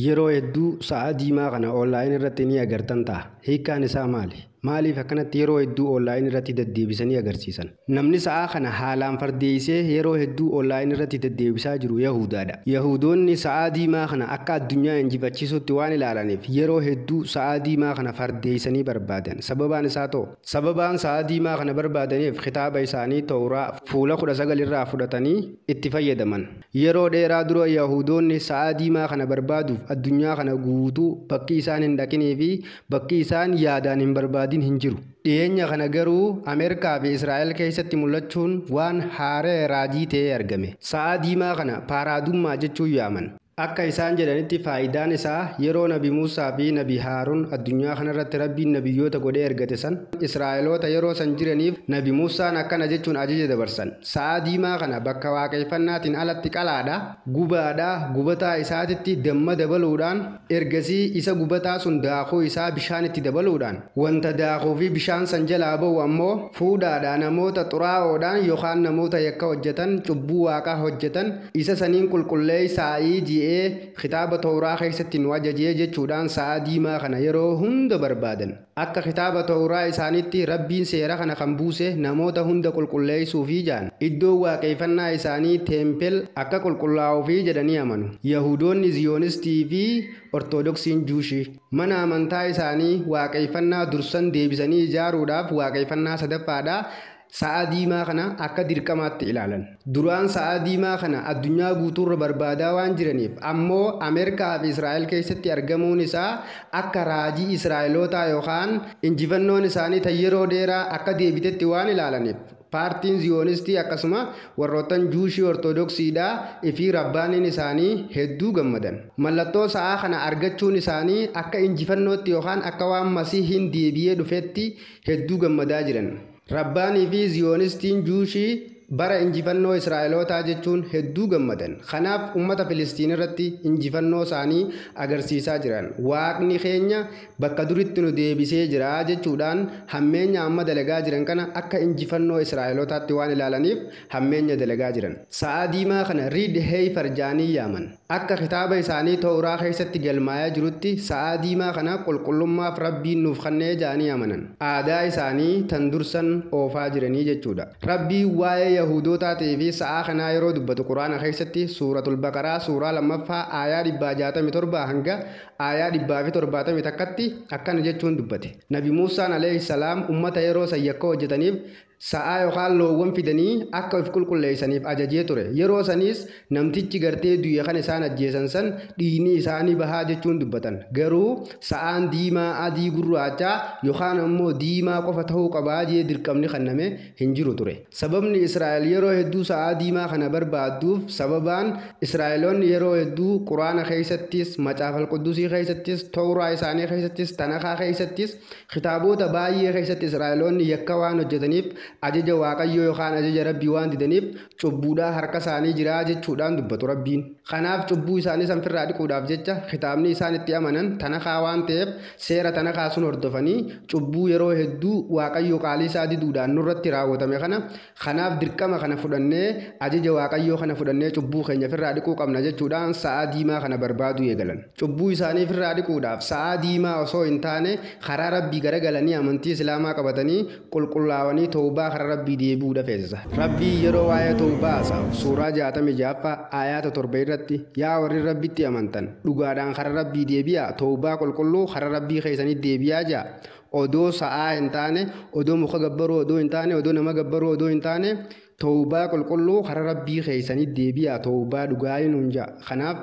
Yeroo hedduu sa'a diimaa kana online irratti ni agartan ta'a. Hiikkaan isaa maali? Maaliif akkanatti yeroo hedduu online irratti deddeebisanii agarsiisan? Namni sa'a kana haalaan fardeessee yeroo hedduu online irratti deddeebisaa jiru Yahudaadha. Yahudoonni sa'a diimaa kana akka addunyaa injifachiisutti waan ilaalaniif yeroo hedduu sa'a diimaa kana fardeessanii barbaadan. Sababaan isaa ta'u, sababaan sa'a diimaa kana barbaadaniif kitaaba isaanii Tooraa fuula 19 irraa fudhatanii itti fayyadaman. Yeroo dheeraa dura Yahudoonni sa'a diimaa kana barbaaduuf addunyaa kana guutuu bakki isaan hin dhaqinii fi bakki isaan yaadaan hin barbaadin hin jiru. Dhiyeenya kana garuu Ameerikaa fi Israa'el keessatti mul'achuun waan haaree raajii ta'ee argame. Sa'a diimaa kana paaraadummaa jechuun yaaman. Akka isaan jedhanitti faayidaan isaa yeroo Nabi Muusaa fi Nabi Haaruun addunyaa kanarratti Rabbiin nabiyyoota godhee ergate san Israa'eloota yeroo san jiraniif Nabi Muusaan akkana jechuun ajaja dabarsan. Sa'a diimaa kana bakka waaqeffannaatiin alatti qalaadha, gubaadha, gubataa isaatitti damma dabaluudhaan ergasii isa gubataa sun daakuu isaa bishaan itti dabaluudhaan wanta daakuu fi bishaan san jalaa ba'u ammoo fuudhaadha namoota xuraa'oodhaan yookaan namoota yakka hojjetan cubbuu waaqaa hojjetan isa saniin qulqulleessaa'ii ji'ee kitaaba Tooraa keessatti nu ajajee jechuudhaan sa'a diimaa kana yeroo hunda barbaadan. Akka kitaaba Tooraa isaaniitti Rabbiin seera kana kan buuse namoota hunda qulqulleessuufii jaan. Iddoo waaqeffannaa isaanii teempel akka qulqullaa'uufii jedhanii amanu. Yahudoonni Ziyoonistii fi Ortodoksiin Juushii mana amantaa isaanii waaqeffannaa dursan deebisanii ijaaruudhaaf waaqeffannaa sadaffaadha. Sa'a diimaa kana akka dirqamaatti ilaalan. Duraan sa'a diimaa kana addunyaa guutuurra barbaadaa waan jiraniif ammoo Ameerikaa fi Israa'el keessatti argamuun isaa akka raajii Israa'elootaa yookaan injifannoon isaanii tan yeroo dheeraa akka deebitetti waan ilaalaniif paartiin Ziyoonistii akkasuma warroottan Juushii Ortodoksiidhaa fi rabbaaniin isaanii hedduu gammadan. Mallattoo sa'aa kana argachuun isaanii akka injifannootti yookaan akka waan Masiihiin deebi'ee dhufetti hedduu gammadaa jiran. Rabbaanii fi Ziyoonistiin Juushii bara injifannoo Israa'elootaa jechuun hedduu gammadan. Kanaaf uummata Filistiin irratti injifannoo isaanii agarsiisaa jiran. Waaqni keenya bakka duritti nu deebisee jira jechuudhaan hammeenya amma dalagaa jiran kana akka injifannoo Israa'elootaatti waan ilaalaniif hammeenya dalagaa jiran. Sa'a diimaa kana Riid Heeyfar jaanii yaaman. Akka kitaaba isaanii Tooraa keessatti galmaa'ee jirutti sa'a diimaa kana qulqullummaaf Rabbiin nuuf kennee jaanii amanan. Aadaa isaanii tan dursan oofaa jiranii jechuudha. Rabbiin waa'ee Yahudootaa fi sa'a kanaa yeroo dubbatu Quraana keessatti suuratul Baqaraa suuraa 2ffaa aayaa 167 hanga aayaa 171tti akkana jechuun dubbate. Nabi Muusaan alayhi salaam ummata yeroo san yakka hojjetaniif sa'a yookaan loowwan fidanii akka of qulqulleessaniif ajajee ture. Yeroo saniis namtichi gartee du'e kan isaan ajjeesan san dhiigni isaanii bahaa jechuun dubbatan. Garuu sa'aan diimaa adii gurraachaa yookaan ammoo diimaa qofa ta'uu qabaa jee dirqamni kenname hin jiru ture. Sababni Israa'el yeroo hedduu sa'a diimaa kana barbaadduuf sababaan Israa'eloonni yeroo hedduu Quraana keessattis, Macaafa Qudusii keessattis, Tooraa isaanii keessattis, Tanakaa keessattis, kitaabota baay'ee keessatti Israa'eloonni yakka waan hojjetaniif ajaja Waaqayyoo yookaan ajaja Rabbii waan didaniif cubbuudhaa harka isaanii jiraa jechuudhaan dubbatu Rabbiin. Kanaaf cubbuu isaanii sanfirraa dhiquudhaaf jecha kitaabni isaan itti amanan Tanakaa waan ta'eef seera Tanakaa sun hordofanii cubbuu yeroo hedduu Waaqayyoo qaalii isaa diduudhaan nurratti raawwatame kana kanaaf dirqama kana fudhannee ajaja Waaqayyoo kana fudhannee cubbuu keenya firraa dhiquu qabna jechuudhaan sa'a diimaa kana barbaaduu eegalan. Cubbuu isaanii firraa dhiquudhaaf sa'a diimaa osoo hin taane karaa Rabbii garagalanii amantii Islaamaa qabatanii qulqullaawanii tawbaa karaa Rabbii deebi'uudha feesisa. Rabbii yeroo waa'ee tawbaa haasa'u suuraa 66ffaa aayaata 7 irratti yaa warri Rabbitti amantan dhugaadhaan karaa Rabbii deebi'aa tawbaa qulqulluu karaa Rabbii keessanii deebi'aa ja'a. Odoo sa'aa hin taane, odoo muka gabbaruu odoo hin taane, odoo nama gabbaruu odoo hin taane tawbaa qulqulluu karaa Rabbii keessanii deebi'aa tawbaa dhugaa nuun ja'a. Kanaaf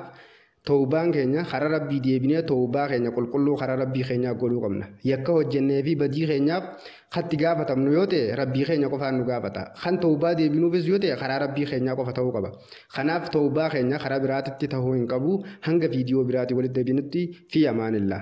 tawbaan keenya karaa Rabbii deebinee tawbaa keenya qulqulluu karaa Rabbii keenyaa godhuu qabna. Yakka hojjennee fi badii keenyaaf katti gaafatamnu yoo ta'e Rabbii keenya qofaan nu gaafata. Kan tawbaa deebinuufis yoo ta'e karaa Rabbii keenyaa qofa ta'uu qaba. Kanaaf tawbaa keenya karaa biraatitti ta'uu hin qabu. Hanga viidiyoo biraatii walitti deebinutti fi amaanillah.